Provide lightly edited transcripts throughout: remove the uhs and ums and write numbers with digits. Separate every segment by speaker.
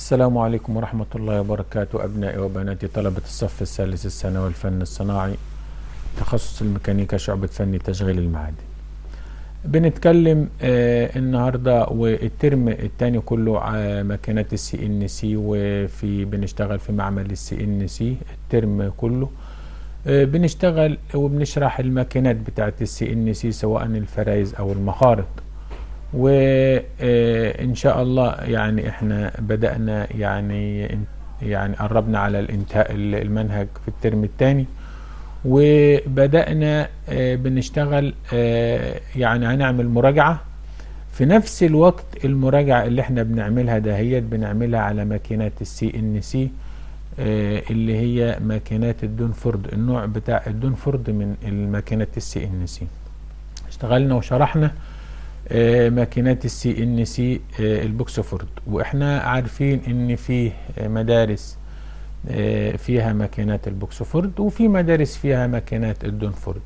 Speaker 1: السلام عليكم ورحمة الله وبركاته. أبنائي وبناتي طلبة الصف الثالث الثانوي الفن الصناعي، تخصص الميكانيكا، شعبة فن تشغيل المعادن. بنتكلم النهاردة والترم التاني كله على ماكينات ال CNC، وفي بنشتغل في معمل ال CNC الترم كله. بنشتغل وبنشرح الماكينات بتاعت ال CNC سواء الفرايز او المخارط، وإن شاء الله يعني احنا بدأنا يعني قربنا على الانتهاء المنهج في الترم الثاني، وبدأنا بنشتغل، يعني هنعمل مراجعة في نفس الوقت. المراجعة اللي احنا بنعملها دهيت بنعملها على ماكينات ال CNC اللي هي ماكينات الدونفورد، النوع بتاع الدونفورد من الماكينات ال CNC. اشتغلنا وشرحنا ماكينات ال CNC البوكسفورد، واحنا عارفين ان فيه مدارس فيها ماكينات البوكسفورد وفي مدارس فيها ماكينات الدونفورد.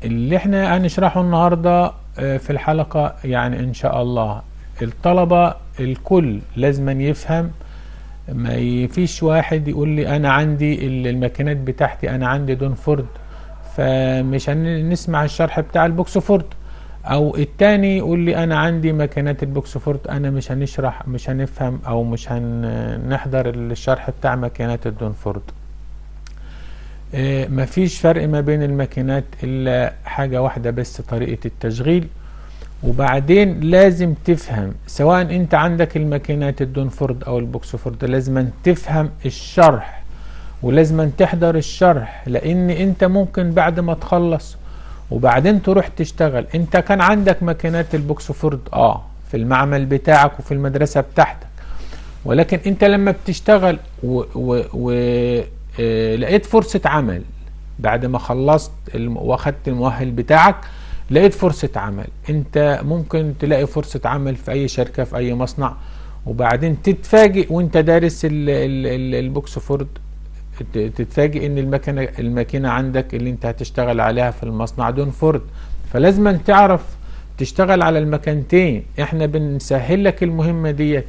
Speaker 1: اللي احنا هنشرحه النهارده في الحلقة يعني ان شاء الله الطلبة الكل لازم يفهم، ما فيش واحد يقول لي انا عندي الماكينات بتاعتي انا عندي دونفورد فمش هنسمع الشرح بتاع البوكسفورد، او التاني يقول لي انا عندي ماكينات البوكسفورد انا مش هنشرح مش هنفهم او مش هنحضر الشرح بتاع ماكينات الدونفورد. مفيش فرق ما بين الماكينات الا حاجة واحدة بس، طريقة التشغيل. وبعدين لازم تفهم سواء انت عندك الماكينات الدونفورد او البوكسفورد، لازم تفهم الشرح ولازم تحضر الشرح، لان انت ممكن بعد ما تخلص وبعدين تروح تشتغل، انت كان عندك ماكينات البوكسفورد في المعمل بتاعك وفي المدرسة بتاعتك، ولكن انت لما بتشتغل لقيت فرصة عمل بعد ما خلصت واخدت المؤهل بتاعك، لقيت فرصة عمل، انت ممكن تلاقي فرصة عمل في اي شركة في اي مصنع، وبعدين تتفاجئ وانت دارس البوكسفورد، تتفاجئ ان الماكينة عندك اللي انت هتشتغل عليها في المصنع دونفورد. فلازم تعرف تشتغل على المكانتين. احنا بنسهل لك المهمة ديت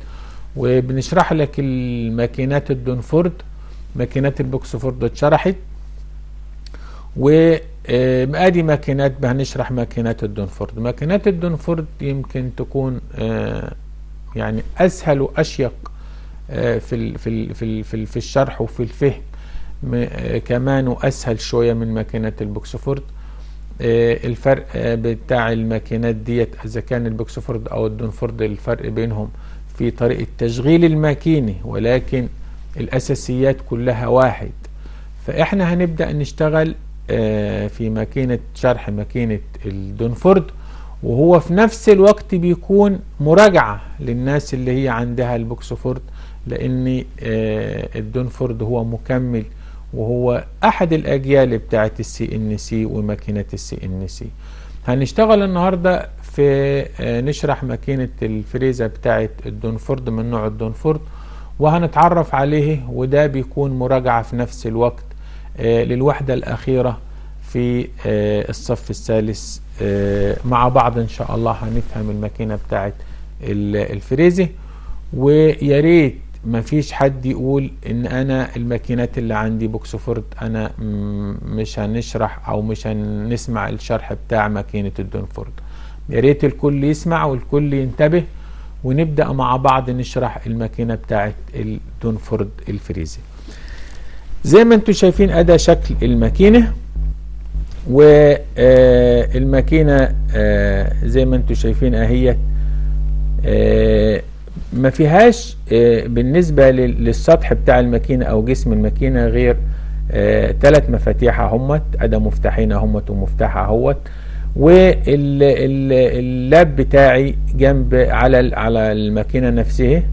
Speaker 1: وبنشرح لك الماكينات الدونفورد، ماكينات البوكسفورد اتشرحت، وادي ماكينات هنشرح ماكينات الدونفورد. ماكينات الدونفورد يمكن تكون يعني اسهل واشيق في في في في الشرح وفي الفهم كمان، واسهل شويه من ماكينات البوكسفورد. الفرق بتاع الماكينات ديت اذا كان البوكسفورد او الدونفورد، الفرق بينهم في طريقه تشغيل الماكينه، ولكن الاساسيات كلها واحد. فاحنا هنبدا نشتغل في ماكينه شرح ماكينه الدونفورد، وهو في نفس الوقت بيكون مراجعه للناس اللي هي عندها البوكسفورد، لان الدونفورد هو مكمل وهو احد الاجيال بتاعت ال CNC وماكينات ال CNC. هنشتغل النهارده في نشرح ماكينه الفريزه بتاعت الدونفورد من نوع الدونفورد، وهنتعرف عليه، وده بيكون مراجعه في نفس الوقت للوحده الاخيره في الصف الثالث. مع بعض ان شاء الله هنفهم الماكينه بتاعت الفريزه. ويا ريت ما فيش حد يقول ان انا الماكينات اللي عندي بوكسفورد انا مش هنشرح او مش هنسمع الشرح بتاع ماكينة الدونفورد. يا ريت الكل يسمع والكل ينتبه، ونبدأ مع بعض نشرح الماكينة بتاعت الدونفورد الفريزي. زي ما انتم شايفين ادى شكل الماكينة، والماكينة زي ما انتم شايفين اهيت ما فيهاش بالنسبة للسطح بتاع الماكينة او جسم الماكينة غير 3 مفاتيح اهمت، ادى مفتاحين اهمت ومفتاح اهوت، واللاب بتاعي جنب على الماكينة نفسها.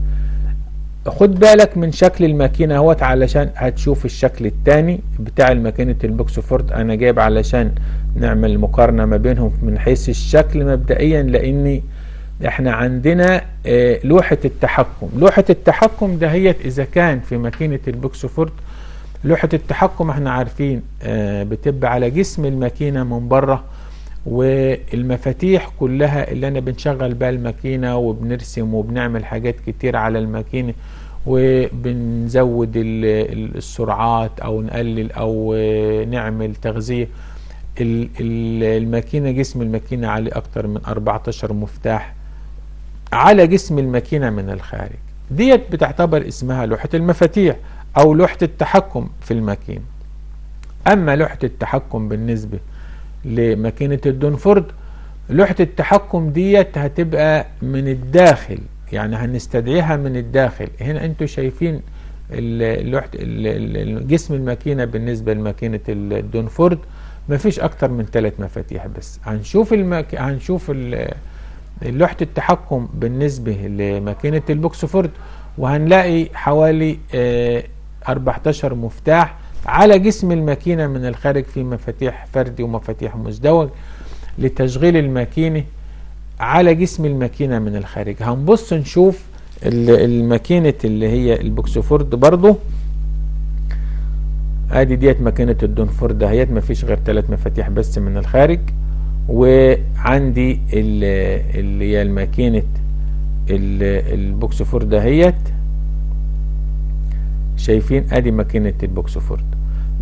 Speaker 1: خد بالك من شكل الماكينة اهوت علشان هتشوف الشكل التاني بتاع الماكينة البوكسفورد. انا جايب علشان نعمل مقارنة ما بينهم من حيث الشكل مبدئيا، لاني احنا عندنا لوحة التحكم. لوحة التحكم دهيت اذا كان في ماكينة البوكسفورد لوحة التحكم احنا عارفين بتبقى على جسم الماكينة من بره، والمفاتيح كلها اللي انا بنشغل بها الماكينة وبنرسم وبنعمل حاجات كتير على الماكينة، وبنزود السرعات او نقلل او نعمل تغذية. الماكينة، جسم الماكينة عليه اكتر من 14 مفتاح على جسم الماكينة من الخارج. ديت بتعتبر اسمها لوحة المفاتيح او لوحة التحكم في الماكينة. اما لوحة التحكم بالنسبة لماكينة الدونفورد، لوحة التحكم ديت هتبقى من الداخل، يعني هنستدعيها من الداخل. هنا انتوا شايفين لوحة جسم الماكينة بالنسبة لماكينة الدونفورد مفيش اكتر من 3 مفاتيح بس. هنشوف لوحة التحكم بالنسبة لماكينة البوكسفورد، وهنلاقي حوالي 14 مفتاح على جسم الماكينة من الخارج، في مفاتيح فردي ومفاتيح مزدوج لتشغيل الماكينة على جسم الماكينة من الخارج. هنبص نشوف الماكينة اللي هي البوكسفورد برضو، ادي ديت ماكينة الدونفورد اهيت، مفيش غير 3 مفاتيح بس من الخارج. وعندي اللي هي الماكينة البوكسفورد اهيت، شايفين ادي ماكينة البوكسفورد.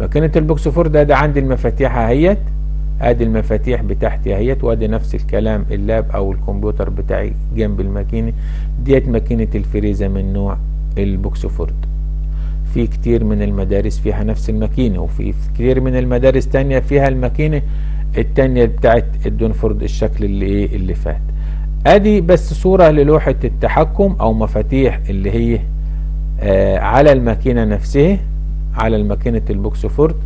Speaker 1: ماكينة البوكسفورد ادي عندي المفاتيح اهيت، ادي المفاتيح بتاعتي اهيت، وادي نفس الكلام اللاب او الكمبيوتر بتاعي جنب الماكينة ديت. ماكينة الفريزة من نوع البوكسفورد، في كتير من المدارس فيها نفس الماكينة، وفي كتير من المدارس تانية فيها الماكينة التانية بتاعت الدونفورد الشكل اللي ايه اللي فات. ادي بس صورة للوحة التحكم او مفاتيح اللي هي على الماكينة نفسها، على الماكينة البوكسفورد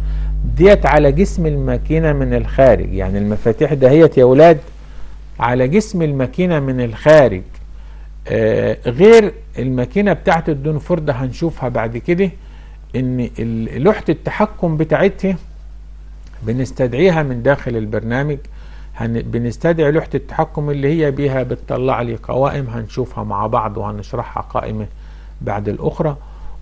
Speaker 1: ديت على جسم الماكينة من الخارج. يعني المفاتيح دهيت يا ولاد على جسم الماكينة من الخارج، غير الماكينة بتاعت الدونفورد هنشوفها بعد كده ان لوحة التحكم بتاعتها بنستدعيها من داخل البرنامج. بنستدعي لوحة التحكم اللي هي بيها بتطلع لي قوائم، هنشوفها مع بعض وهنشرحها قائمة بعد الأخرى،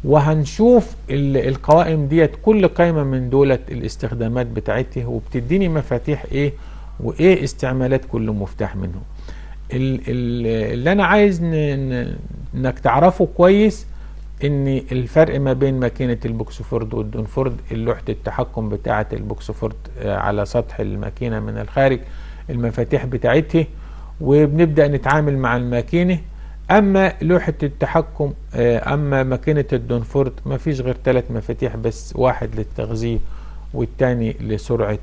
Speaker 1: وهنشوف القوائم ديت كل قائمة من دولت الاستخدامات بتاعتها، وبتديني مفاتيح ايه وايه استعمالات كل مفتاح منهم. اللي انا عايز انك تعرفه كويس ان الفرق ما بين ماكينة البوكسفورد والدونفورد، لوحة التحكم بتاعة البوكسفورد على سطح الماكينة من الخارج المفاتيح بتاعتها، وبنبدأ نتعامل مع الماكينة. اما لوحة التحكم اما ماكينة الدونفورد ما فيش غير 3 مفاتيح بس، واحد للتغذية والتاني لسرعة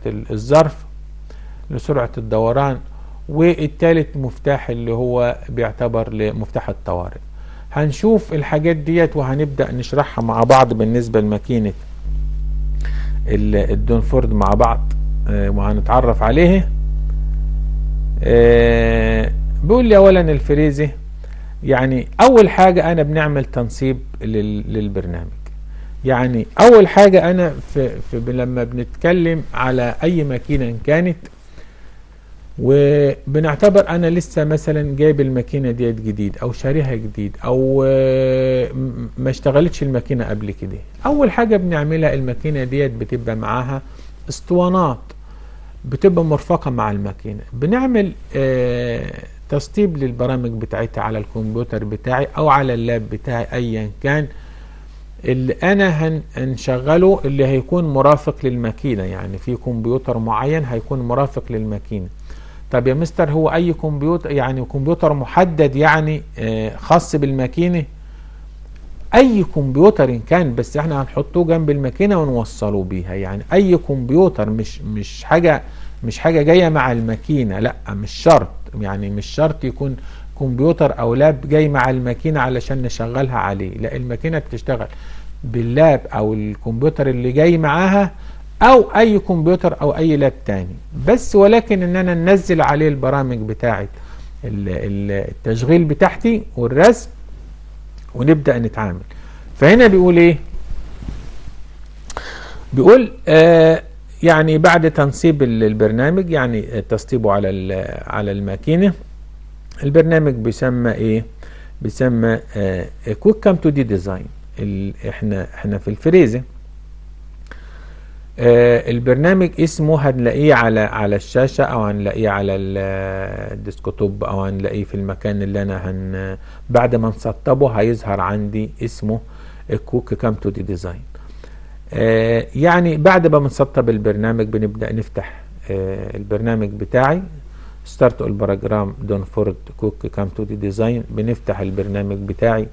Speaker 1: الظرف، لسرعة الدوران، والتالت مفتاح اللي هو بيعتبر لمفتاح الطوارئ. هنشوف الحاجات ديت وهنبدأ نشرحها مع بعض بالنسبة لماكينة الدونفورد مع بعض، وهنتعرف عليها. بيقول لي اولا الفريزة، يعني اول حاجة انا بنعمل تنصيب للبرنامج. يعني اول حاجة انا في لما بنتكلم على اي ماكينة إن كانت، وبنعتبر انا لسه مثلا جايب الماكينة ديت جديد او شاريها جديد او ما اشتغلتش الماكينة قبل كده، اول حاجة بنعملها الماكينة ديت بتبقى معاها اسطوانات بتبقى مرفقة مع الماكينة، بنعمل تسطيب للبرامج بتاعتها على الكمبيوتر بتاعي او على اللاب بتاعي ايا كان اللي انا هنشغله، اللي هيكون مرافق للماكينة. يعني في كمبيوتر معين هيكون مرافق للماكينة. طب يا مستر هو اي كمبيوتر، يعني كمبيوتر محدد يعني خاص بالماكينة؟ اي كمبيوتر إن كان، بس احنا هنحطه جنب الماكينة ونوصله بيها. يعني اي كمبيوتر، مش حاجة جاية مع الماكينة، لا مش شرط، يعني مش شرط يكون كمبيوتر او لاب جاي مع الماكينة علشان نشغلها عليه، لا الماكينة بتشتغل باللاب او الكمبيوتر اللي جاي معاها او اي كمبيوتر او اي لاب تاني، بس ولكن ان انا ننزل عليه البرامج بتاعت التشغيل بتاعتي والرسم ونبدأ نتعامل. فهنا بيقول ايه؟ بيقول يعني بعد تنصيب البرنامج، يعني تسطيبه على الماكينة، البرنامج بيسمى ايه؟ بيسمى QuickCam 2D Design. احنا في الفريزة. البرنامج اسمه هنلاقيه على الشاشة، او هنلاقيه على ال desktop، او هنلاقيه في المكان اللي انا بعد ما نسطبه هيظهر عندي اسمه QuickCam 2D Design. يعني بعد ما بنسطب البرنامج بنبدأ نفتح البرنامج بتاعي start ال program Denford QuickCam 2D Design. بنفتح البرنامج بتاعي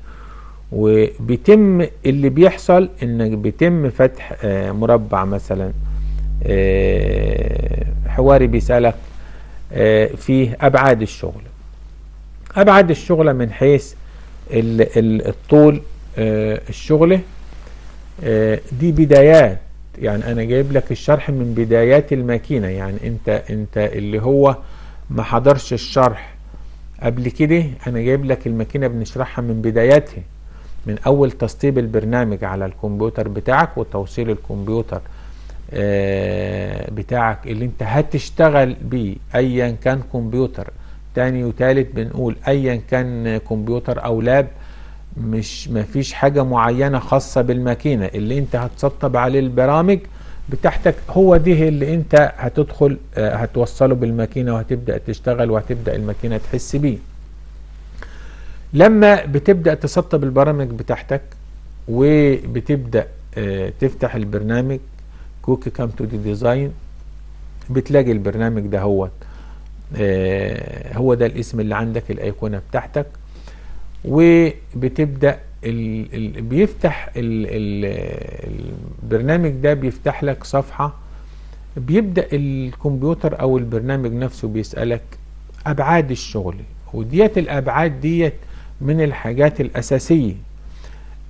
Speaker 1: وبيتم اللي بيحصل انك بيتم فتح مربع مثلا حواري بيسألك فيه ابعاد الشغل. ابعاد الشغلة من حيث الطول، الشغلة دي بدايات، يعني انا جايب لك الشرح من بدايات الماكينة، يعني انت اللي هو ما حضرش الشرح قبل كده، انا جايب لك الماكينة بنشرحها من بداياتها، من اول تسطيب البرنامج على الكمبيوتر بتاعك وتوصيل الكمبيوتر بتاعك اللي انت هتشتغل بيه ايا كان كمبيوتر. تاني وتالت بنقول ايا كان كمبيوتر او lap، مش مفيش حاجة معينة خاصة بالماكينة، اللي انت هتسطب عليه البرامج بتاعتك هو ده اللي انت هتدخل هتوصله بالماكينة وهتبدأ تشتغل وهتبدأ الماكينة تحس بيه. لما بتبدأ تسطب البرامج بتاعتك وبتبدأ تفتح البرنامج QuickCam 2D Design، بتلاقي البرنامج ده هو هو ده الاسم اللي عندك، الايقونة بتاعتك، وبتبدأ بيفتح البرنامج ده، بيفتح لك صفحة، بيبدأ الكمبيوتر او البرنامج نفسه بيسألك ابعاد الشغل، وديت الابعاد ديت من الحاجات الاساسية.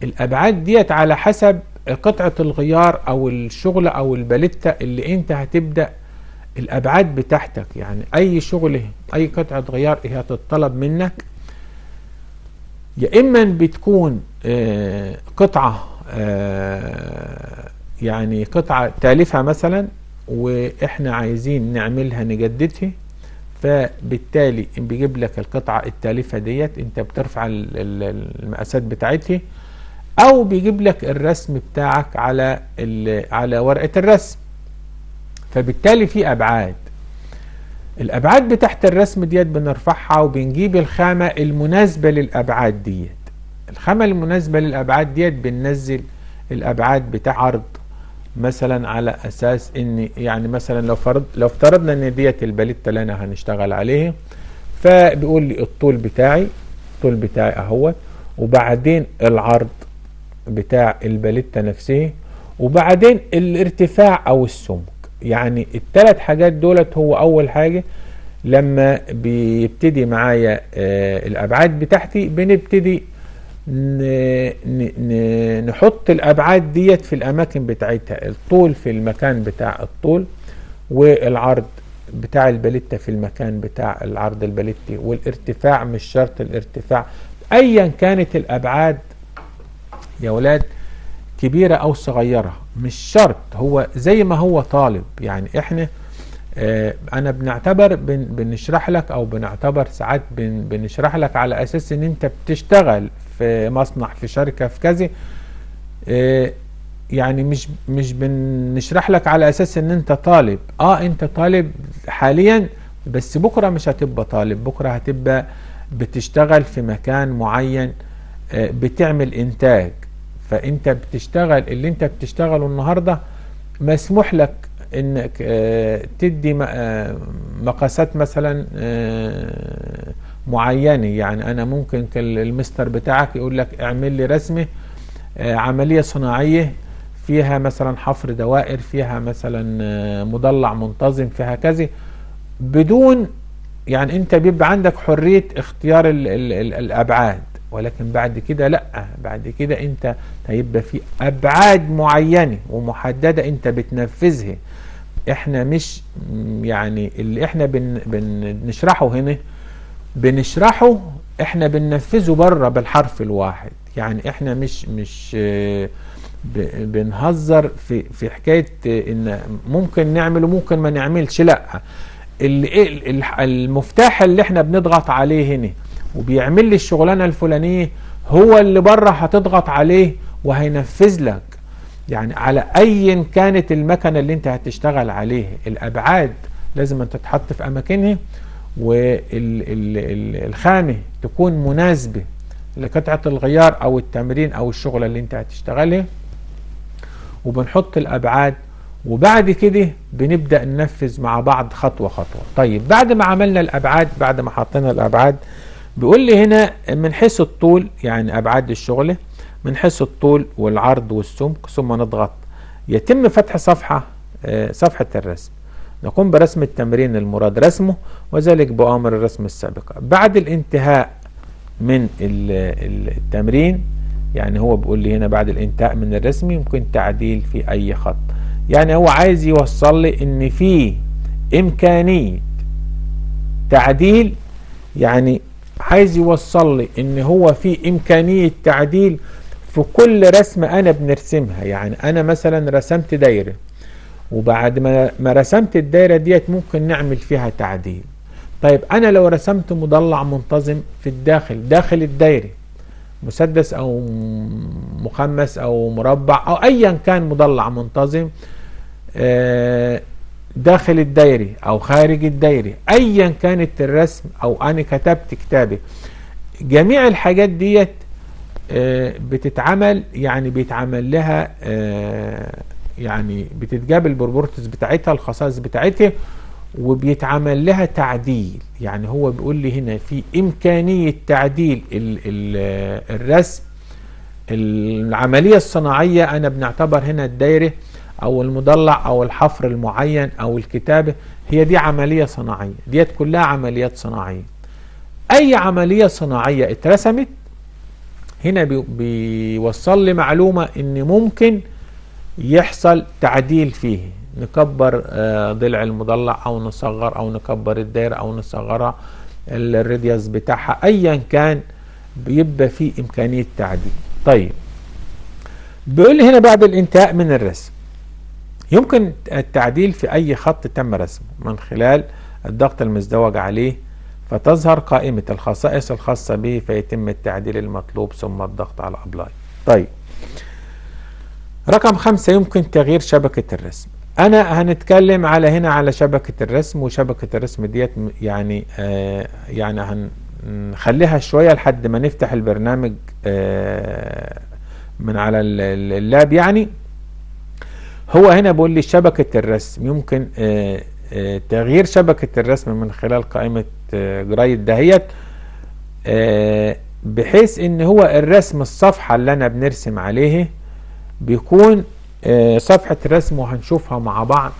Speaker 1: الابعاد ديت على حسب قطعة الغيار او الشغل او الباليتة اللي انت هتبدأ الابعاد بتاعتك، يعني اي شغل اي قطعة غيار هي هتطلب منك، يا اما بتكون قطعة يعني قطعة تالفة مثلا واحنا عايزين نعملها نجددها، فبالتالي بيجيب لك القطعة التالفة ديت انت بترفع المقاسات بتاعتها، او بيجيب لك الرسم بتاعك على ورقة الرسم. فبالتالي في ابعاد، الابعاد بتاعت الرسم ديت بنرفعها وبنجيب الخامة المناسبة للابعاد ديت. الخامة المناسبة للابعاد ديت بننزل الابعاد بتاع عرض مثلا على اساس ان يعني مثلا لو افترضنا ان ديت الباليتة اللي انا هنشتغل عليها، فبيقول لي الطول بتاعي، الطول بتاعي اهوت، وبعدين العرض بتاع الباليتة نفسه، وبعدين الارتفاع او السمك. يعني الثلاث حاجات دولت هو اول حاجة لما بيبتدي معايا الابعاد بتاعتي، بنبتدي نحط الابعاد ديت في الاماكن بتاعتها، الطول في المكان بتاع الطول، والعرض بتاع الباليتة في المكان بتاع العرض الباليتي، والارتفاع مش شرط الارتفاع، ايا كانت الابعاد يا ولاد كبيرة او صغيرة مش شرط، هو زي ما هو طالب. يعني احنا انا بنعتبر بنشرح لك او بنعتبر ساعات بنشرح لك على اساس ان انت بتشتغل في مصنع، في شركة، في كذا، يعني مش بنشرح لك على اساس ان انت طالب. انت طالب حاليا، بس بكرة مش هتبقى طالب، بكرة هتبقى بتشتغل في مكان معين، بتعمل انتاج، فانت بتشتغل اللي انت بتشتغله النهاردة مسموح لك انك تدي مقاسات مثلا معينة. يعني انا ممكن المستر بتاعك يقول لك اعمل لي رسمة عملية صناعية فيها مثلا حفر دوائر، فيها مثلا مضلع منتظم، فيها كذا، بدون يعني انت بيبقى عندك حرية اختيار ال ال ال الابعاد. ولكن بعد كده لا، بعد كده انت هيبقى في ابعاد معينة ومحددة انت بتنفذها. احنا مش يعني اللي احنا بنشرحه هنا بنشرحه احنا بننفذه بره بالحرف الواحد. يعني احنا مش بنهزر في حكاية ان ممكن نعمل وممكن ما نعملش، لا، المفتاح اللي احنا بنضغط عليه هنا وبيعمل لي الشغلانة الفلانية هو اللي بره هتضغط عليه وهينفذ لك. يعني على ايا كانت المكنه اللي انت هتشتغل عليها الابعاد لازم تتحط في اماكنها، والخامه تكون مناسبة لقطعه الغيار او التمرين او الشغلة اللي انت هتشتغلها، وبنحط الابعاد، وبعد كده بنبدا ننفذ مع بعض خطوة خطوة. طيب بعد ما عملنا الابعاد، بعد ما حطينا الابعاد، بيقول لي هنا من حيث الطول، يعني ابعاد الشغلة من حيث الطول والعرض والسمك، ثم نضغط يتم فتح صفحة الرسم. نقوم برسم التمرين المراد رسمه، وذلك بأمر الرسم السابقة. بعد الانتهاء من التمرين، يعني هو بيقول لي هنا بعد الانتهاء من الرسم يمكن تعديل في اي خط. يعني هو عايز يوصل لي ان في امكانية تعديل، يعني عايز يوصل لي ان هو في امكانية تعديل في كل رسمة انا بنرسمها. يعني انا مثلا رسمت دايرة، وبعد ما رسمت الدايرة ديت ممكن نعمل فيها تعديل. طيب انا لو رسمت مضلع منتظم في الداخل، داخل الدايرة، مسدس او مخمس او مربع او ايا كان مضلع منتظم داخل الدايرة او خارج الدايرة، ايا كانت الرسم، او انا كتبت كتابة، جميع الحاجات ديت بتتعمل، يعني بيتعمل لها يعني بتتجاب ال properties بتاعتها، الخصائص بتاعتها، وبيتعمل لها تعديل. يعني هو بيقول لي هنا في إمكانية تعديل الرسم. العملية الصناعية أنا بنعتبر هنا الدايرة أو المضلع أو الحفر المعين أو الكتابة، هي دي عملية صناعية، ديت كلها عمليات صناعية. أي عملية صناعية اترسمت هنا بيوصل لي معلومة إن ممكن يحصل تعديل فيه، نكبر ضلع المضلع او نصغر، او نكبر الدايرة او نصغرها، الراديوس بتاعها، ايا كان بيبقى فيه امكانية تعديل. طيب بيقول لي هنا بعد الانتهاء من الرسم يمكن التعديل في اي خط تم رسمه من خلال الضغط المزدوج عليه، فتظهر قائمة الخصائص الخاصة به فيتم التعديل المطلوب ثم الضغط على apply. طيب رقم 5 يمكن تغيير شبكة الرسم. انا هنتكلم على هنا على شبكة الرسم، وشبكة الرسم ديت يعني يعني هنخليها شوية لحد ما نفتح البرنامج من على اللاب. يعني هو هنا بيقول لي شبكة الرسم يمكن تغيير شبكة الرسم من خلال قائمة grid دهيت، بحيث ان هو الرسم الصفحة اللي انا بنرسم عليه بيكون صفحة الرسم، وهنشوفها مع بعض.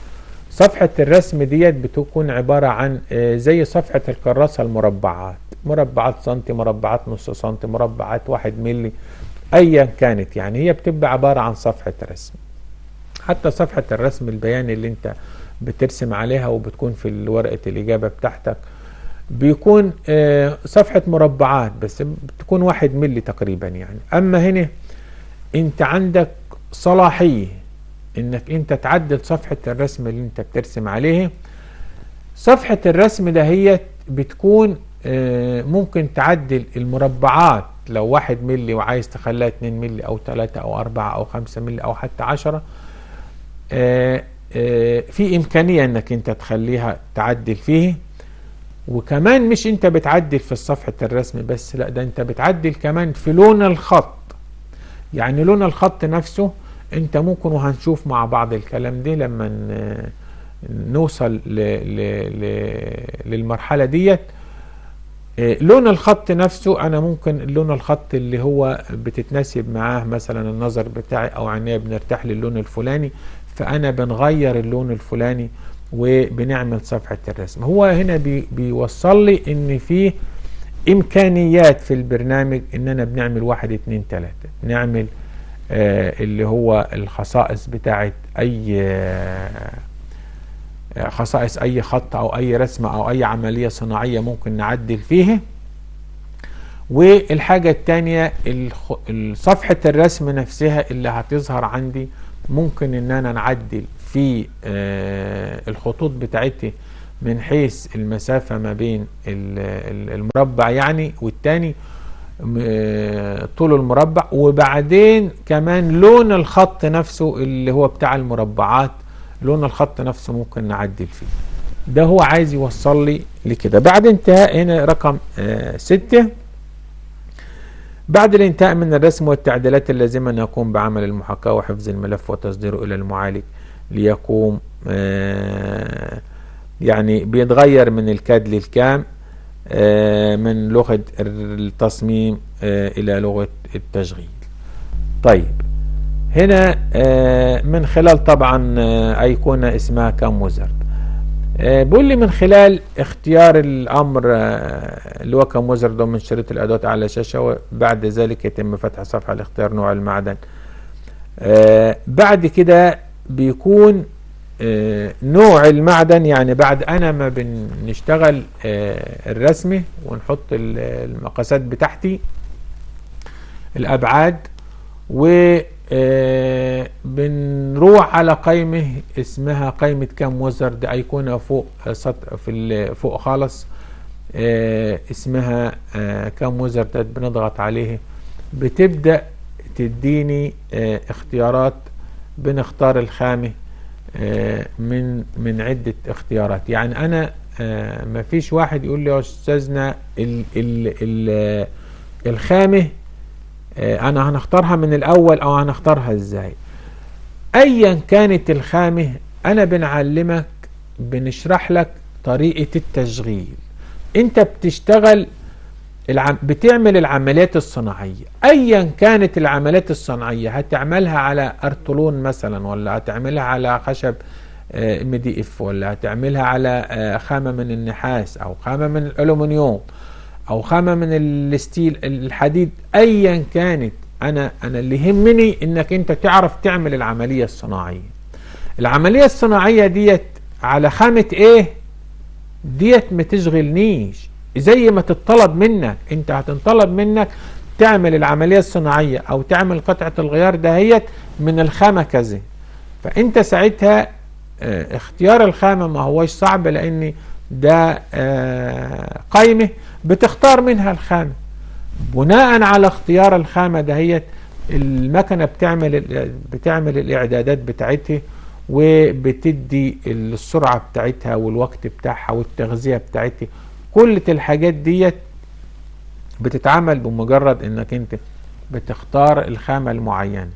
Speaker 1: صفحة الرسم ديت بتكون عبارة عن زي صفحة الكراسة، المربعات، مربعات سنتي، مربعات نص سنتي، مربعات 1 ملي، ايا كانت، يعني هي بتبقى عبارة عن صفحة رسم. حتى صفحة الرسم البياني اللي انت بترسم عليها وبتكون في ورقة الإجابة بتاعتك بيكون صفحة مربعات بس بتكون 1 ملي تقريبا يعني. اما هنا انت عندك صلاحية انك انت تعدل صفحة الرسم اللي انت بترسم عليه. صفحة الرسم دهيت بتكون ممكن تعدل المربعات لو 1 ملي وعايز تخليها 2 ملي او 3 او 4 او 5 ملي او حتى 10، في امكانية انك انت تخليها تعدل فيه. وكمان مش انت بتعدل في صفحة الرسم بس، لا ده انت بتعدل كمان في لون الخط. يعني لون الخط نفسه انت ممكن، وهنشوف مع بعض الكلام ده لما نوصل للمرحلة ديت. لون الخط نفسه انا ممكن لون الخط اللي هو بتتناسب معاه مثلا النظر بتاعي او عينيا بنرتاح للون الفلاني، فانا بنغير اللون الفلاني وبنعمل صفحة الرسم. هو هنا بيوصل لي ان فيه امكانيات في البرنامج ان انا بنعمل 1 2 3، نعمل اللي هو الخصائص بتاعت اي خصائص اي خط او اي رسمة او اي عملية صناعية ممكن نعدل فيها. والحاجة التانية صفحة الرسم نفسها اللي هتظهر عندي ممكن ان انا نعدل في الخطوط بتاعتي من حيث المسافة ما بين المربع يعني والتاني، طول المربع، وبعدين كمان لون الخط نفسه اللي هو بتاع المربعات، لون الخط نفسه ممكن نعدل فيه. ده هو عايز يوصل لي لكده. بعد انتهاء هنا رقم 6، بعد الانتهاء من الرسم والتعديلات اللازمة نقوم بعمل المحاكاة وحفظ الملف وتصديره إلى المعالج ليقوم يعني بيتغير من ال CAD لل CAM، من لغة التصميم إلى لغة التشغيل. طيب هنا من خلال طبعا أيقونة اسمها CAM Wizard، بيقول لي من خلال اختيار الأمر اللي هو CAM Wizard من شريط الأدوات على الشاشة، وبعد ذلك يتم فتح صفحة لاختيار نوع المعدن. بعد كده بيكون نوع المعدن، يعني بعد أنا ما بنشتغل الرسمة ونحط المقاسات بتاعتي الأبعاد، و بنروح على قائمة اسمها قائمة CAM Wizard، أيقونة فوق سطر في فوق خالص اسمها CAM Wizard، بنضغط عليه بتبدأ تديني اختيارات، بنختار الخامة من عدة اختيارات. يعني أنا ما فيش واحد يقول لي يا أستاذنا ال ال ال الخامة أنا هنختارها من الأول أو هنختارها إزاي. أيا كانت الخامة أنا بنعلمك، بنشرح لك طريقة التشغيل. أنت بتشتغل بتعمل العمليات الصناعية، أيا كانت العمليات الصناعية هتعملها على أرطلون مثلا، ولا هتعملها على خشب MDF، ولا هتعملها على خامة من النحاس أو خامة من الألومنيوم أو خامة من ال steel الحديد، أيا كانت. أنا اللي يهمني إنك أنت تعرف تعمل العملية الصناعية. العملية الصناعية ديت على خامة إيه ديت ما تشغلنيش، زي ما تتطلب منك، انت هتنطلب منك تعمل العملية الصناعية او تعمل قطعة الغيار دهيت من الخامة كذا. فانت ساعتها اختيار الخامة ما هوش صعب، لان ده قائمة بتختار منها الخامة. بناء على اختيار الخامة دهيت المكنة بتعمل الاعدادات بتاعتها، وبتدي السرعة بتاعتها والوقت بتاعها والتغذية بتاعتها. كل الحاجات ديت بتتعمل بمجرد انك انت بتختار الخامة المعينة.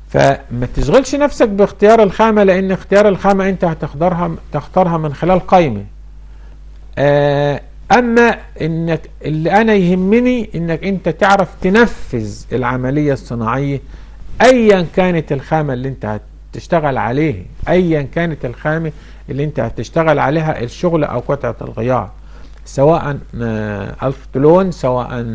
Speaker 1: فما تشغلش نفسك باختيار الخامة، لان اختيار الخامة انت هتختارها من خلال قائمة. اما انك اللي انا يهمني انك انت تعرف تنفذ العملية الصناعية ايا كانت الخامة اللي انت هتشتغل عليها، ايا كانت الخامة اللي انت هتشتغل عليها الشغل او قطعة الغيار، سواء الفتلون، سواء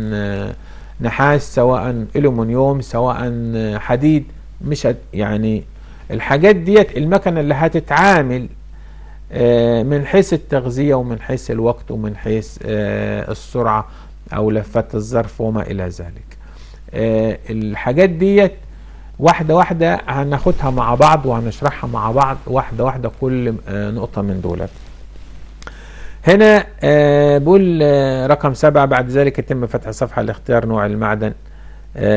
Speaker 1: نحاس، سواء الومنيوم، سواء حديد. مش يعني الحاجات ديت المكنة اللي هتتعامل من حيث التغذية ومن حيث الوقت ومن حيث السرعة او لفات الظرف وما الى ذلك. الحاجات ديت واحدة واحدة هناخدها مع بعض وهنشرحها مع بعض واحدة واحدة كل نقطة من دولت. هنا بقول رقم 7، بعد ذلك يتم فتح صفحة لاختيار نوع المعدن،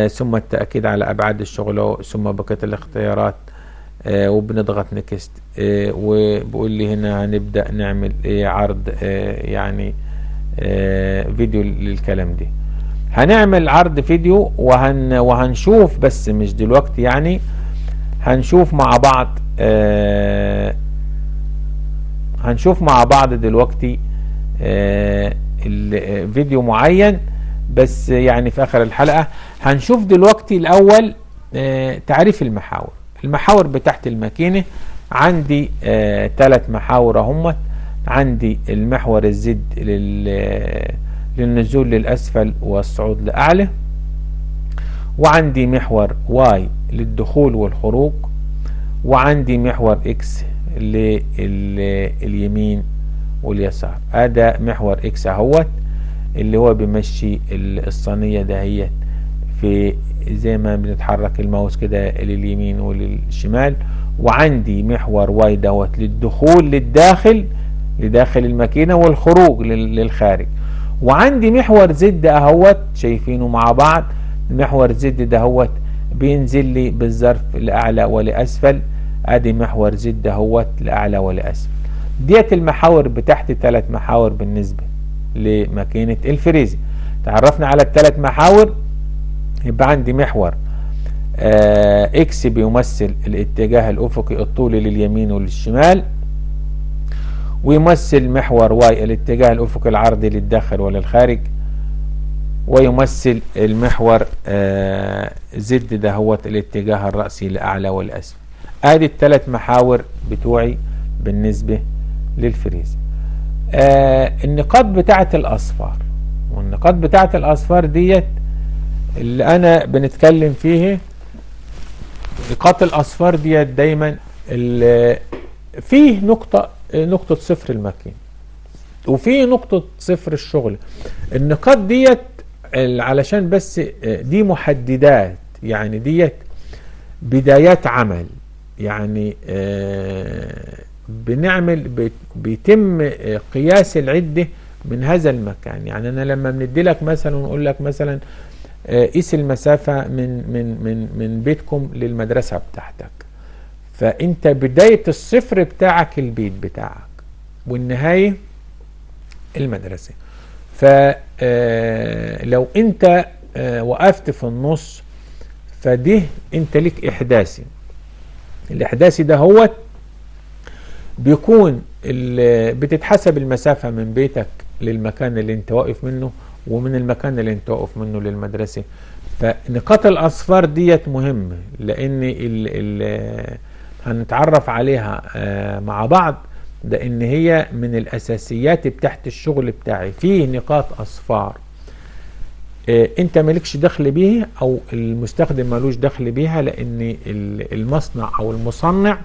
Speaker 1: ثم التأكيد على أبعاد الشغل، ثم بقية الاختيارات، وبنضغط next. وبقول لي هنا هنبدأ نعمل عرض يعني فيديو للكلام ده. هنعمل عرض فيديو وهنشوف، بس مش دلوقتي، يعني هنشوف مع بعض هنشوف مع بعض دلوقتي فيديو معين، بس يعني في اخر الحلقة. هنشوف دلوقتي الاول تعريف المحاور. المحاور بتاعت الماكينة عندي 3 محاور اهمت. عندي المحور الزد للنزول للأسفل والصعود لأعلى، وعندي محور Y للدخول والخروج، وعندي محور X لليمين واليسار. هذا محور X اهوت اللي هو بيمشي الصينية دهيت في زي ما بنتحرك الماوس كده لليمين وللشمال. وعندي محور Y دوت للدخول للداخل، لداخل الماكينة، والخروج للخارج. وعندي محور Z اهوت شايفينه مع بعض، محور Z دهوت بينزل لي بالظرف لاعلى ولاسفل، ادي محور Z دهوت لاعلى ولاسفل. ديت المحاور بتاعتي، 3 محاور بالنسبة لماكينه الفريزي. تعرفنا على ال3 محاور، يبقى عندي محور X بيمثل الاتجاه الافقي الطولي لليمين وللشمال، ويمثل محور Y الاتجاه الافقي العرضي للداخل وللخارج، ويمثل المحور Z دهوت الاتجاه الرأسي لأعلى والأسفل. ادي ال3 محاور بتوعي بالنسبة للفريزي. النقاط بتاعة الأصفار، والنقاط بتاعة الأصفار ديت اللي أنا بنتكلم فيه، نقاط الأصفار ديت دايما فيه نقطة صفر الماكينة وفي نقطة صفر الشغل. النقاط ديت علشان بس دي محددات، يعني ديت بدايات عمل، يعني بنعمل بيتم قياس العدة من هذا المكان. يعني انا لما بندي لك مثلا ونقول لك مثلا قيس المسافة من من من من بيتكم للمدرسة بتاعتك، فانت بداية الصفر بتاعك البيت بتاعك والنهاية المدرسة. فلو انت وقفت في النص فده انت ليك احداثي، الاحداثي ده هو بيكون بتتحسب المسافة من بيتك للمكان اللي انت واقف منه، ومن المكان اللي انت واقف منه للمدرسة. فنقاط الاصفار ديت مهمة، لان ال هنتعرف عليها مع بعض، لان هي من الاساسيات بتاعت الشغل بتاعي. فيه نقاط اصفار انت مالكش دخل بيه او المستخدم مالوش دخل بيها، لان المصنع او المصنع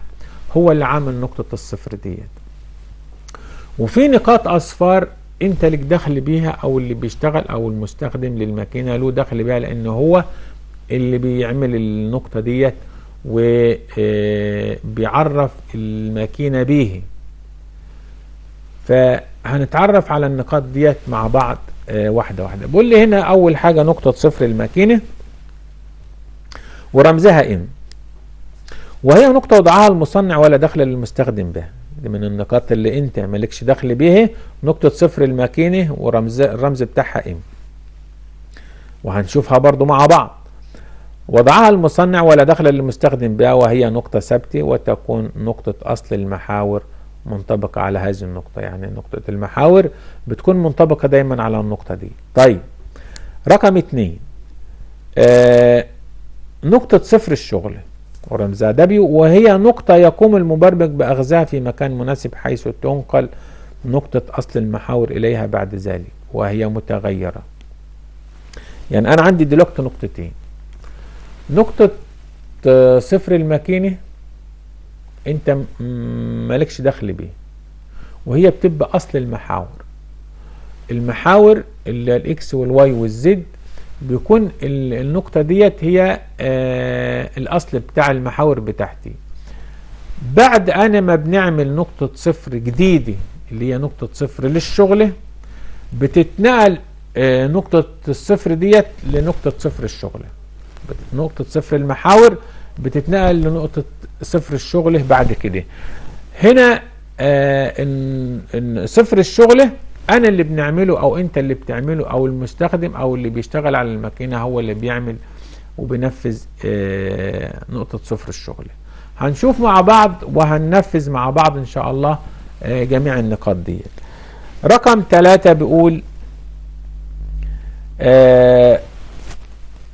Speaker 1: هو اللي عامل نقطة الصفر ديت. وفي نقاط اصفار انت لك دخل بيها، او اللي بيشتغل او المستخدم للماكينة له دخل بيها، لان هو اللي بيعمل النقطة ديت وبيعرف الماكينة بيه. فهنتعرف على النقاط ديت مع بعض واحدة واحدة. بقول لي هنا اول حاجة نقطة صفر الماكينة ورمزها M، وهي نقطة وضعها المصنع ولا دخل للمستخدم بها. دي من النقاط اللي انت مالكش دخل بيها، نقطة صفر الماكينة ورمز الرمز بتاعها M، وهنشوفها برضو مع بعض. وضعها المصنع ولا دخل للمستخدم بها، وهي نقطة ثابتة وتكون نقطة أصل المحاور منطبقة على هذه النقطة. يعني نقطة المحاور بتكون منطبقة دايما على النقطة دي. طيب رقم 2، نقطة صفر الشغل ورمزها W، وهي نقطة يقوم المبرمج بأخذها في مكان مناسب حيث تنقل نقطة أصل المحاور إليها بعد ذلك، وهي متغيرة. يعني أنا عندي دلوقتي نقطتين، نقطة صفر الماكينة أنت مالكش دخل بيه، وهي بتبقى أصل المحاور. المحاور اللي ال X وال Y وال Z بيكون النقطة ديت هي الأصل بتاع المحاور بتاعتي. بعد أنا ما بنعمل نقطة صفر جديدة اللي هي نقطة صفر للشغلة، بتتنقل نقطة الصفر ديت لنقطة صفر الشغلة. نقطة صفر المحاور بتتنقل لنقطة صفر الشغلة بعد كده. هنا إن صفر الشغلة انا اللي بنعمله او انت اللي بتعمله او المستخدم او اللي بيشتغل على الماكينة هو اللي بيعمل وبينفذ نقطة صفر الشغل. هنشوف مع بعض وهننفذ مع بعض ان شاء الله جميع النقاط ديت. رقم 3 بيقول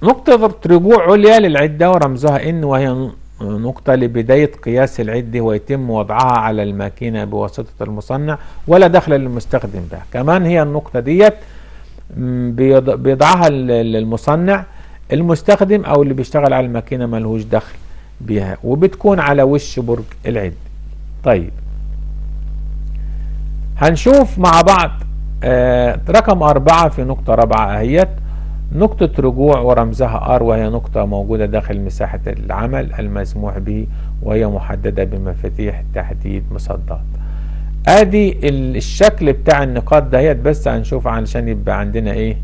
Speaker 1: نقطة رجوع عليا للعدة ورمزها N، وهي نقطة لبداية قياس العدة ويتم وضعها على الماكينة بواسطة المصنع ولا دخل للمستخدم بها. كمان هي النقطة ديت بيضعها المصنع، المستخدم او اللي بيشتغل على الماكينة ملهوش دخل بيها، وبتكون على وش برج العد. طيب هنشوف مع بعض رقم 4 في نقطة 4 اهيت، نقطة رجوع ورمزها R، وهي نقطة موجودة داخل مساحة العمل المسموح به، وهي محددة بمفاتيح تحديد مصدات. ادي الشكل بتاع النقاط دهيت، بس هنشوف علشان يبقى عندنا ايه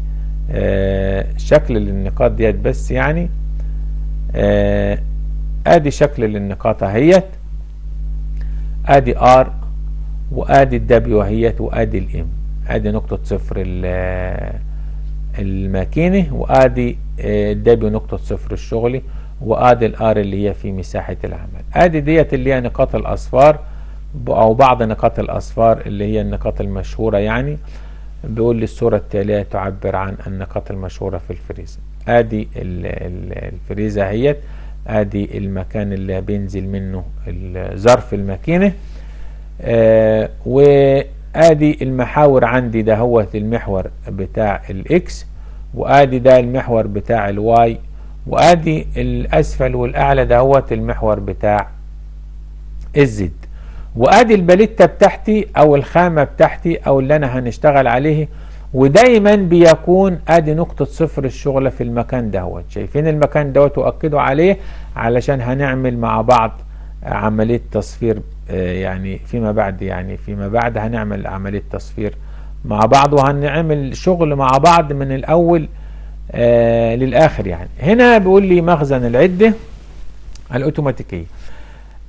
Speaker 1: شكل للنقاط ديت بس يعني. ادي شكل للنقاط اهيت، ادي R وادي ال W اهيت وادي ال M، ادي نقطة صفر الماكينة، وادي ال W نقطة صفر الشغلي، وادي ال R اللي هي في مساحة العمل. ادي ديت اللي هي نقاط الاصفار او بعض نقاط الاصفار اللي هي النقاط المشهورة يعني. بيقول لي الصورة التالية تعبر عن النقاط المشهورة في الفريزة. ادي الفريزة اهيت، ادي المكان اللي بينزل منه ظرف الماكينة، وادي المحاور عندي، ده هو المحور بتاع ال X، وادي ده المحور بتاع ال Y، وادي الاسفل والاعلى ده هو المحور بتاع ال Z، وادي الباليتة بتاعتي او الخامة بتاعتي او اللي انا هنشتغل عليه. ودايما بيكون ادي نقطة صفر الشغلة في المكان دهوت، شايفين المكان دوت، واكدوا عليه علشان هنعمل مع بعض عملية تصفير يعني فيما بعد، يعني فيما بعد هنعمل عملية تصفير مع بعض، وهنعمل شغل مع بعض من الاول للاخر يعني. هنا بيقول لي مخزن العدة الاوتوماتيكية.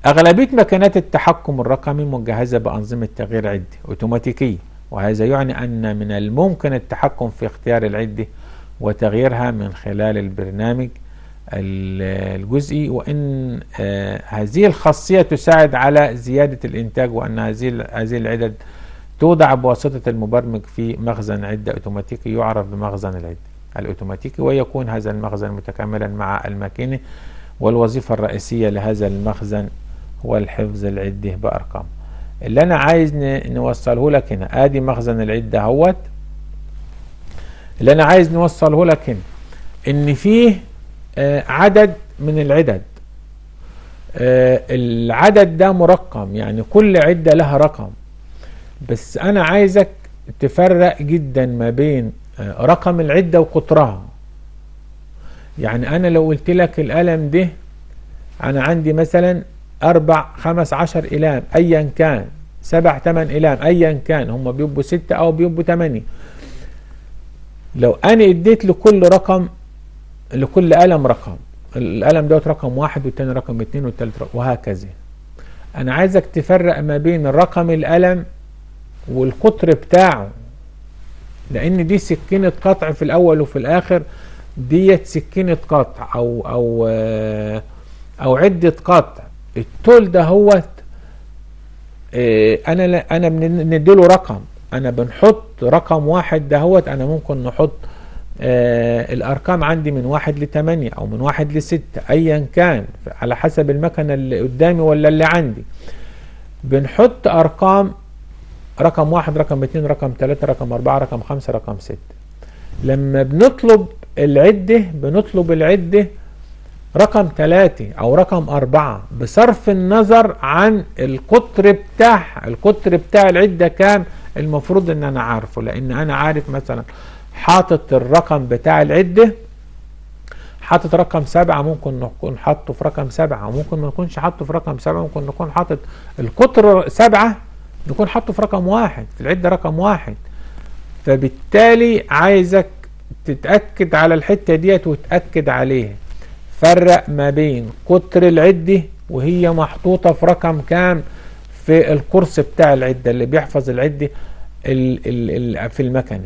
Speaker 1: اغلبية مكانات التحكم الرقمي مجهزة بانظمة تغيير عدة اوتوماتيكية، وهذا يعني ان من الممكن التحكم في اختيار العدة وتغييرها من خلال البرنامج الجزئي، وان هذه الخاصية تساعد على زيادة الانتاج، وان هذه العدد توضع بواسطة المبرمج في مخزن عدة اوتوماتيكي يعرف بمخزن العدة الاوتوماتيكي، ويكون هذا المخزن متكاملا مع الماكينة، والوظيفة الرئيسية لهذا المخزن هو الحفظ العدة بأرقام. اللي انا عايز نوصله لك هنا، ادي مخزن العدة اهوت. اللي انا عايز نوصله لك هنا ان فيه عدد من العدد، العدد ده مرقم، يعني كل عدة لها رقم، بس انا عايزك تفرق جدا ما بين رقم العدة وقطرها. يعني انا لو قلت لك القلم ده انا عندي مثلا 4 5 10 اقلام ايا كان، 7 8 اقلام ايا كان، هم بيبقوا 6 او بيبقوا 8. لو انا اديت لكل رقم، لكل قلم رقم، القلم دوت رقم 1 والتاني رقم 2 والتالت رقم وهكذا. انا عايزك تفرق ما بين رقم القلم والقطر بتاعه، لان دي سكينة قطع في الاول وفي الاخر، ديت سكينة قطع او عدة قطع. التول ده هو انا بنديله رقم، انا بنحط رقم 1 دهوت، انا ممكن نحط الارقام عندي من 1 ل8 او من 1 ل6 ايا كان على حسب المكنة اللي قدامي ولا اللي عندي. بنحط ارقام، رقم 1 رقم 2 رقم 3 رقم 4 رقم 5 رقم 6. لما بنطلب العدة بنطلب العدة رقم 3 او رقم 4 بصرف النظر عن القطر بتاعها. القطر بتاع العدة كام المفروض ان انا عارفه، لان انا عارف مثلا حاطط الرقم بتاع العدة، حاطط رقم 7، ممكن نكون حاطه في رقم 7، وممكن ما نكونش حاطه في رقم 7، ممكن نكون حاطط القطر 7 نكون حاطه في رقم 1، في العدة رقم 1. فبالتالي عايزك تتأكد على الحتة ديت وتأكد عليها. فرق ما بين قطر العدة وهي محطوطة في رقم كام في القرص بتاع العدة اللي بيحفظ العدة في المكنة.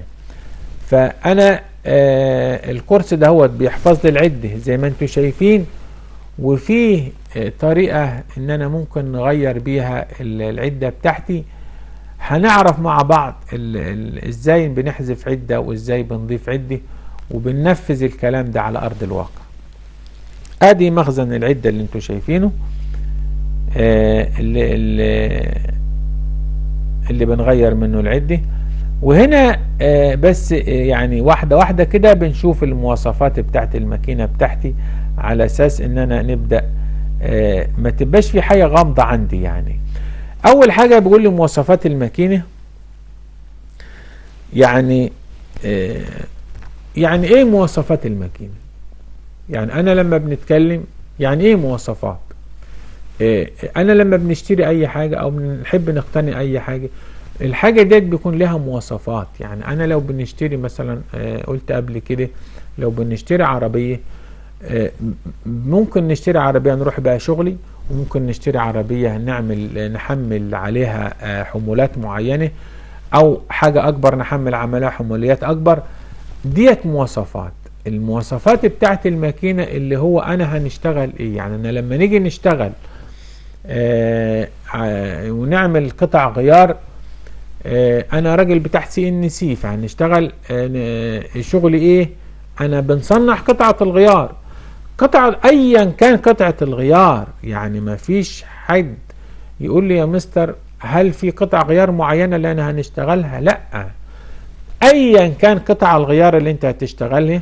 Speaker 1: فأنا القرص ده هو بيحفظ لي العدة زي ما انتم شايفين، وفيه طريقة ان انا ممكن نغير بيها العدة بتاعتي. هنعرف مع بعض ازاي بنحذف عدة وازاي بنضيف عدة، وبننفذ الكلام ده على ارض الواقع. ادي مخزن العدة اللي انتم شايفينه، اللي بنغير منه العدة. وهنا بس يعني واحدة واحدة كده بنشوف المواصفات بتاعت الماكينة بتاعتي، على اساس ان انا نبدأ ما تبقاش في حاجة غامضة عندي. يعني اول حاجة بيقول لي مواصفات الماكينة، يعني يعني ايه مواصفات الماكينة؟ يعني انا لما بنتكلم يعني ايه مواصفات؟ انا لما بنشتري اي حاجة او بنحب نقتني اي حاجة، الحاجة ديت بيكون لها مواصفات. يعني انا لو بنشتري مثلا، قلت قبل كده، لو بنشتري عربية، ممكن نشتري عربية نروح بقى شغلي، وممكن نشتري عربية نحمل عليها حمولات معينة، او حاجة اكبر نحمل عليها حموليات اكبر. ديت مواصفات. المواصفات بتاعت الماكينة اللي هو انا هنشتغل ايه. يعني انا لما نيجي نشتغل ونعمل قطع غيار، انا راجل بتاع CNC، فهنشتغل شغلي ايه؟ انا بنصنع قطعة الغيار، قطعة ايا كان قطعة الغيار. يعني ما فيش حد يقول لي يا مستر هل في قطع غيار معينة اللي انا هنشتغلها؟ لا، ايا كان قطع الغيار اللي انت هتشتغلها،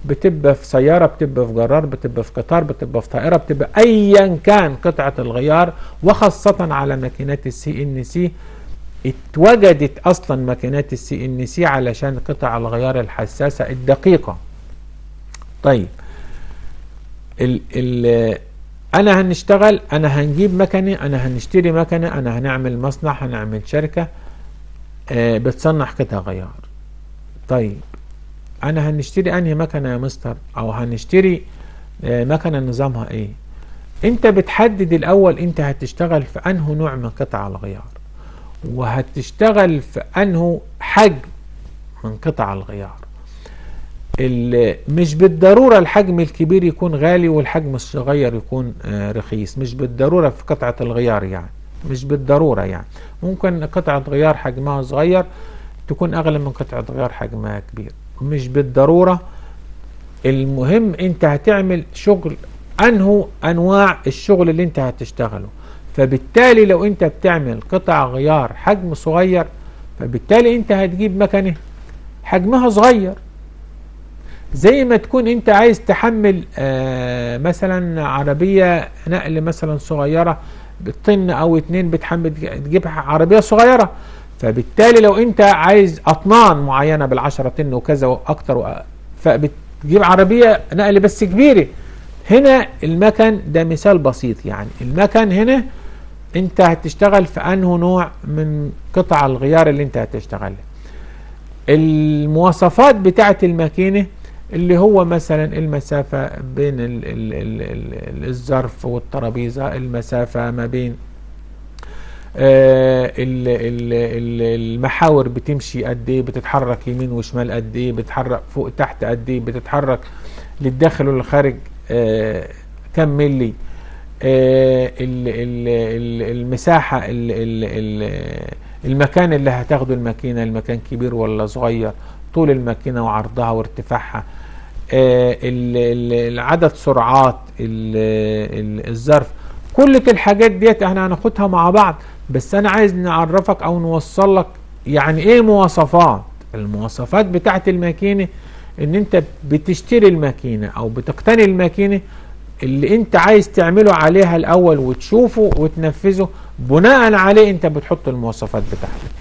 Speaker 1: بتبقى في سيارة، بتبقى في جرار، بتبقى في قطار، بتبقى في طائرة، بتبقى ايا كان قطعة الغيار. وخاصة على ماكينات ال CNC، اتوجدت اصلا ماكينات ال CNC علشان قطع الغيار الحساسة الدقيقة. طيب ال ال انا هنشتغل، انا هنجيب مكنة، انا هنشتري مكنة، انا هنعمل مصنع، هنعمل شركة بتصنع قطع غيار. طيب انا هنشتري انهي مكنة يا مستر؟ او هنشتري مكنة نظامها ايه؟ انت بتحدد الاول انت هتشتغل في انه نوع من قطع الغيار، وهتشتغل في انه حجم من قطع الغيار. مش بالضرورة الحجم الكبير يكون غالي والحجم الصغير يكون رخيص، مش بالضرورة في قطعة الغيار، يعني مش بالضرورة. يعني ممكن قطعة غيار حجمها صغير تكون اغلى من قطعة غيار حجمها كبير، مش بالضرورة. المهم انت هتعمل شغل انه انواع الشغل اللي انت هتشتغله. فبالتالي لو انت بتعمل قطع غيار حجم صغير، فبالتالي انت هتجيب مكنة حجمها صغير. زي ما تكون انت عايز تحمل مثلا عربية نقل مثلا صغيرة بطن او 2، بتحمل تجيب عربية صغيرة. فبالتالي لو انت عايز اطنان معينة بال10 طن وكذا واكتر، فبتجيب عربية نقل بس كبيرة. هنا المكن ده مثال بسيط، يعني المكن هنا انت هتشتغل في انه نوع من قطع الغيار اللي انت هتشتغلها. المواصفات بتاعت الماكينة اللي هو مثلا المسافة بين الظرف والترابيزة، المسافة ما بين المحاور بتمشي قد ايه، بتتحرك يمين وشمال قد ايه، بتتحرك فوق تحت قد ايه، بتتحرك للداخل وللخارج كم ملي، المساحة، المكان اللي هتاخده الماكينة، المكان كبير ولا صغير، طول الماكينة وعرضها وارتفاعها، العدد سرعات الظرف. كل الحاجات ديت احنا هناخدها مع بعض، بس انا عايز نعرفك او نوصل لك يعني ايه مواصفات. المواصفات بتاعت الماكينة ان انت بتشتري الماكينة او بتقتني الماكينة اللي انت عايز تعمله عليها الاول وتشوفه وتنفذه، بناء عليه انت بتحط المواصفات بتاعتك.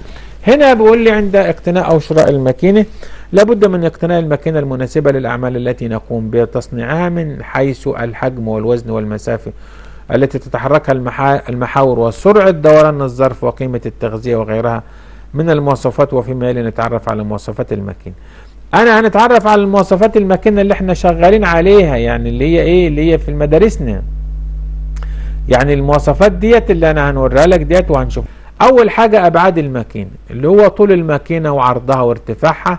Speaker 1: هنا بيقول لي عند اقتناء او شراء الماكينة لابد من اقتناء الماكينة المناسبة للاعمال التي نقوم بتصنيعها من حيث الحجم والوزن والمسافة التي تتحركها المحاور وسرعة دوران الظرف وقيمة التغذية وغيرها من المواصفات. وفيما يلي نتعرف على مواصفات الماكينة. انا هنتعرف على المواصفات الماكينة اللي احنا شغالين عليها، يعني اللي هي ايه، اللي هي في المدارسنا، يعني المواصفات ديت اللي انا هنوريها لك ديت وهنشوف. اول حاجة ابعاد الماكينة اللي هو طول الماكينة وعرضها وارتفاعها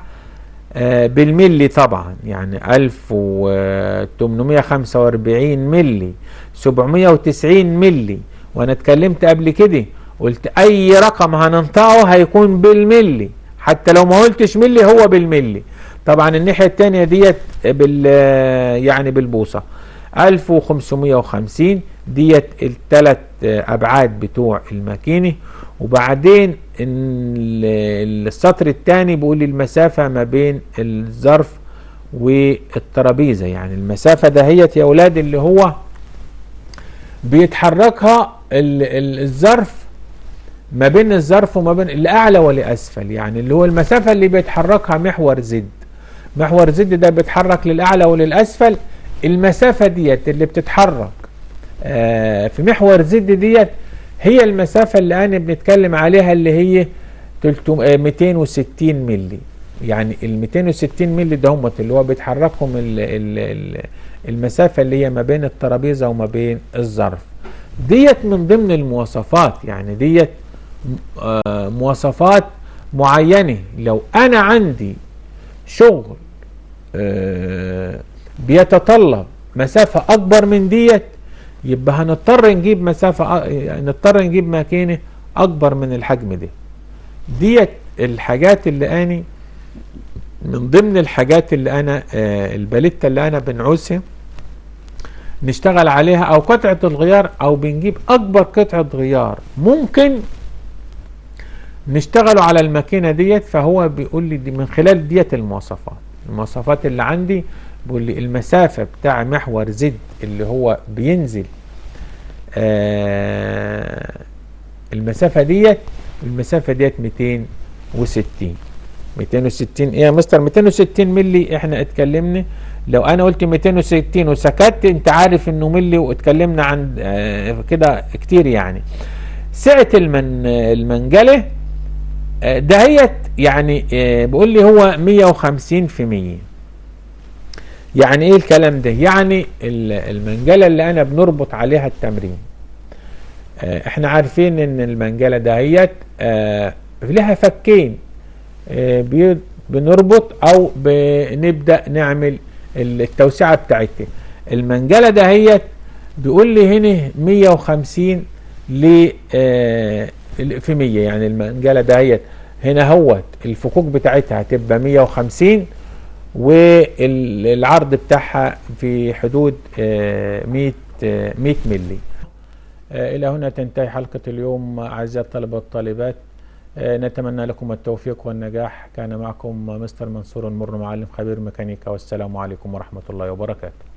Speaker 1: بالملي طبعا، يعني 1845 ملي، 790 ملي. وانا اتكلمت قبل كده قلت اي رقم هننطقه هيكون بالملي، حتى لو ما قلتش ملي هو بالملي. طبعا الناحية التانية ديت يعني بالبوصة 1550 ديت الثلاث ابعاد بتوع الماكينة. وبعدين السطر الثاني بيقول لي المسافة ما بين الظرف والترابيزة، يعني المسافة دهيت يا اولاد اللي هو بيتحركها الظرف ما بين الظرف وما بين الأعلى والأسفل، يعني اللي هو المسافة اللي بيتحركها محور Z. محور Z ده بيتحرك للأعلى وللأسفل، المسافة ديت اللي بتتحرك في محور Z ديت هي المسافة اللي انا بنتكلم عليها اللي هي 260 ملي. يعني ال 260 ملي ده هم اللي هو بيتحركهم المسافة اللي هي ما بين الترابيزة وما بين الظرف ديت، من ضمن المواصفات. يعني ديت مواصفات معينة. لو انا عندي شغل بيتطلب مسافة اكبر من ديت، يبقى هنضطر نجيب مسافة، نضطر نجيب ماكينة اكبر من الحجم ده. ديت الحاجات اللي انا من ضمن الحاجات اللي انا الباليتة اللي انا بنعوزها نشتغل عليها، او قطعة الغيار، او بنجيب اكبر قطعة غيار ممكن نشتغلوا على الماكينة ديت. فهو بيقول لي دي من خلال ديت المواصفات، المواصفات اللي عندي بيقول لي المسافة بتاع محور Z اللي هو بينزل المسافة ديت، المسافة ديت 260. 260 ايه يا مستر؟ 260 ملي. احنا اتكلمنا، لو انا قلت 260 وسكت انت عارف انه ملي، واتكلمنا عن كده كتير. يعني سعة المنجلة دهيت يعني بيقول لي هو 150 في 100. يعني ايه الكلام ده؟ يعني المنجلة اللي انا بنربط عليها التمرين، احنا عارفين ان المنجلة دهيت لها فكين، بنربط او بنبدأ نعمل التوسعة بتاعتها. المنجلة دهيت بيقول لي هنا 150 ل في 100. يعني المنجلة دهيت هنا هوت الفكوك بتاعتها هتبقى 150، والعرض بتاعها في حدود 100 ملي. إلى هنا تنتهي حلقة اليوم أعزائي الطلبة والطالبات. نتمنى لكم التوفيق والنجاح. كان معكم مستر منصور المر، معلم خبير ميكانيكا، والسلام عليكم ورحمة الله وبركاته.